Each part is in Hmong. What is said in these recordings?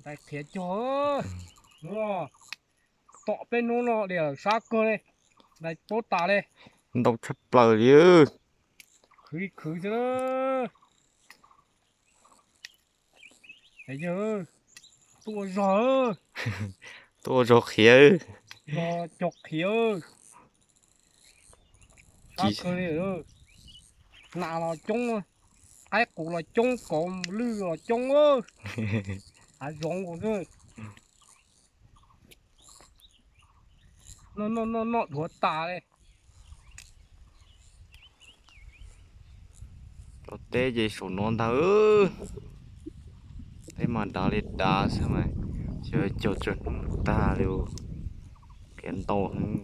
Qhiav cog, tom peb hnub no diam sab kawg li, dais paub tas li. Ntau tshaj plaws li. Khwv li khwv xwb. Yawg, tuaj ua zog, tuaj ua zog qhiav, zog cog qhiav. Sab kawg li, nas los coob, qaib qus los coob, kauv lwj los coob, hav zoov nkaus xwb. Noj noj noj noj dhuav tas li. Rau teb ces saum no ntag. Teb mas dav li dav xwb mas, xyov cog tsawg hnub tag li. Qhiav ntau heev,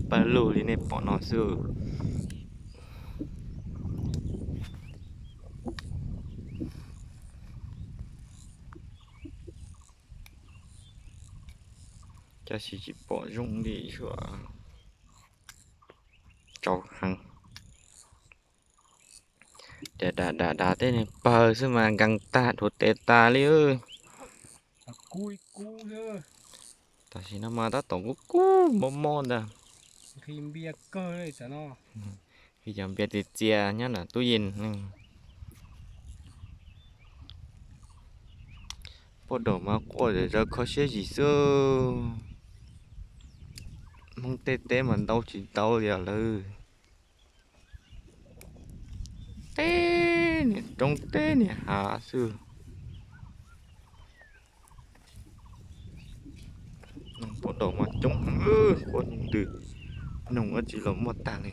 pawg lug li nej pom no xwb. Tab sis tsis pom zoo li, tsau heev. Dav dav dav dav tej niag pawg xwb mas nkees tag dhuav tes tas li. Tam sim no mas tab tom kub kub mob mob ntag. Nqhis cov npias txias txias nyob nram tub yees. Poj daum mas quaj zom zaws kho siab zim xwb. Hmoob tej teb mas ntau tsis ntau li lawm. Teb niag roob teb niag hav xwb. Poj daum mas coob heev, poj noog twg, noog ua tsis los muaj tag li.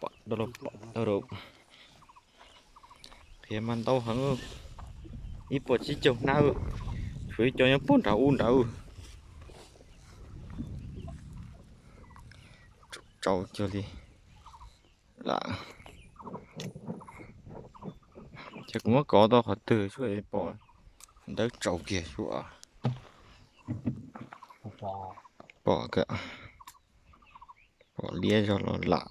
Pom tau, pom tau. Qhiav mas ntau heev, ib puas tsib caug hnab, tshuav ib co nyob puag nrad ub nrad. Tsau kiag li lawm. Ces kuv muab kov tau qhov twg sub pom ntawd tsau kiag sub. Pom, pom liab zog los lam.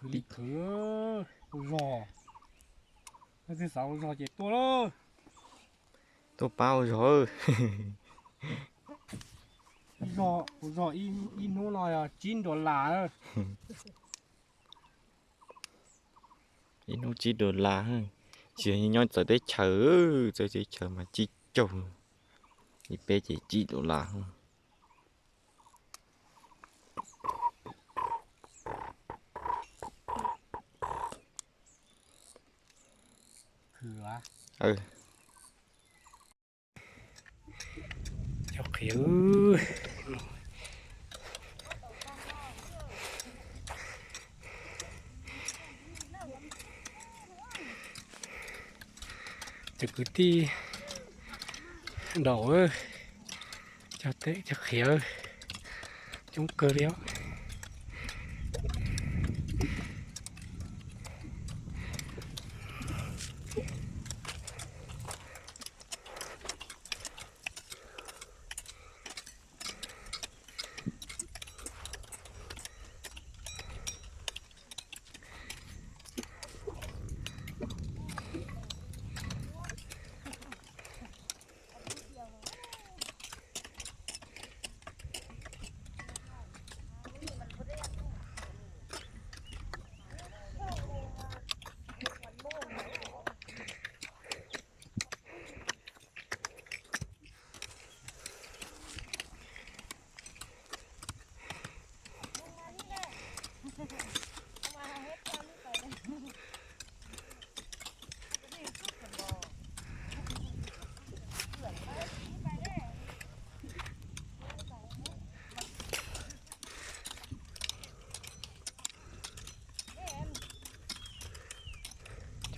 Khwv li khwv, ua zog. Leej twg xav ua zog ces tuaj lauj. Tuaj pab ua zog. Zog, ua zog ib hnub no yog tsib dollar. Ib hnub tsib dollar, tsis yog nyob txawv teb chaws, txawv teb chaws mas tsib caug, ib peb ces tsib dollar. Cov qhiav, cov kwv tij nraum, cov teb cov qhiav coob kawg li os.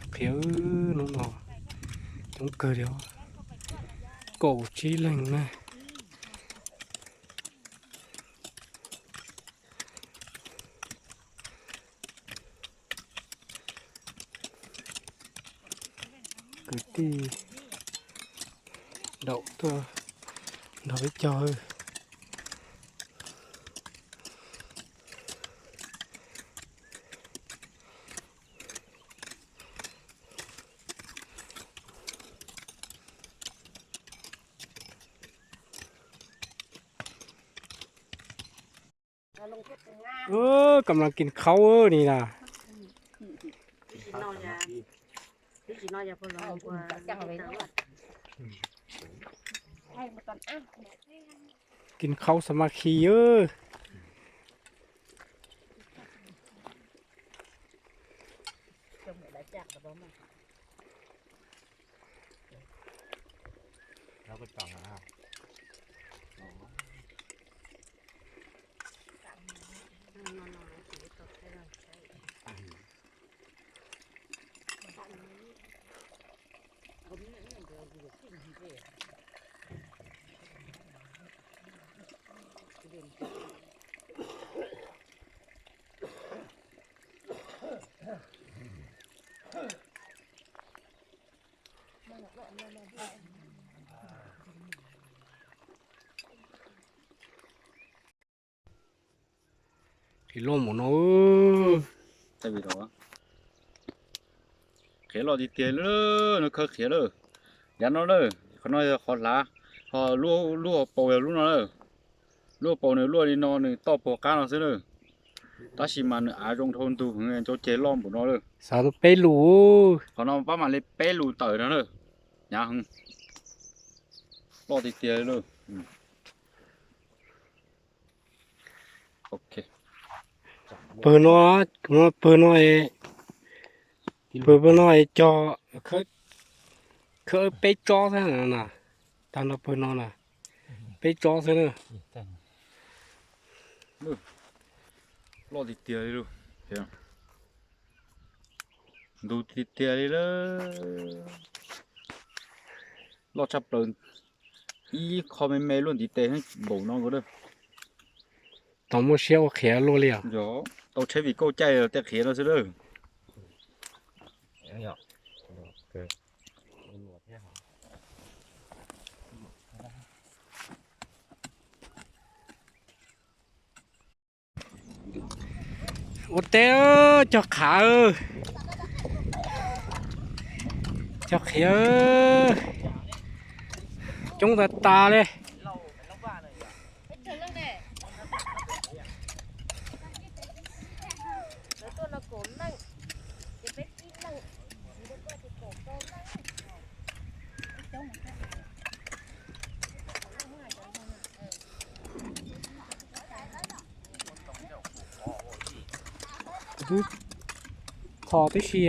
Cov qhiav hnub no coob kawg li os, kaum tsib leeg na. Kwv tij daum tuaj nrog peb cog. Ơ, kam laj kis khaub ni na. Kis khaub xa ma khi. Qhiav loj mus no. Qhiav loj tiag tiag li, nws khawb qhiav lawm. Yav no lawm, qhov no yog qhov hlav, ho lub hauv paus yog lub no lawm. Lub hauv paus nws luaj li no, nws toj puag qab no xwb lawm. Tab sis mas nws av zoo dhau ntug heev, cov ceg loj npaum no lawm. Xav peb lus. Qhov no pab mam li peb lus tawm no lawm. Hnyav heev. Loj tiag tiag li lawm. Pawg no, pawg no, pawg no es cog, khawb peb tsob xwb na. Tag no pawg no na, peb tsob xwb na. Loj tiag tiag li lawm. Ntug tiag tiag li lawm. Loj tshaj plaws, ib qho me me luaj ntiv tes npaum no nkaus. Tau muaj siab ua qhiav luaj li os. Tau tsheb vim kauj caij tej qhiav no xwb lawm. Ua teb, cog qhav, cog qhiav, coob tas tas li. Txhos tib si.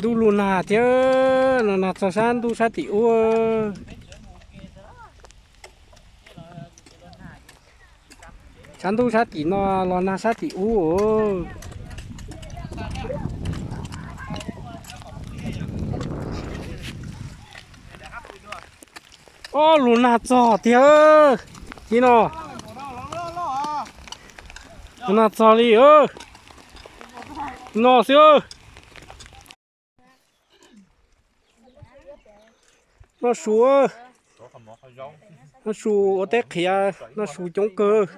Ntuj los nag thiab, los nag txog sab ntuj sab tim ub. Sab ntuj sab tim no los nag sab tim ub. Ob, los nag txog tiag. Tim no los nag txog li. No xwb. Noj su, noj su ua teb qhiav, noj su coob kawg.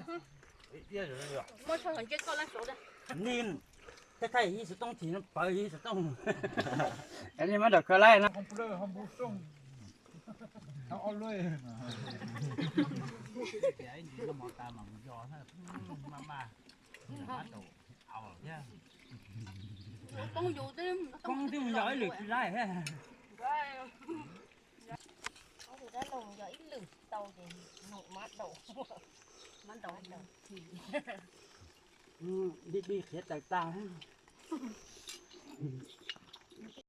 Poob twb mus yos ib lwm tsis laib. Poob tus dab laug yog ib lwm tau ces num mab daum, mab daum. Dib dib qhiav tawm tag.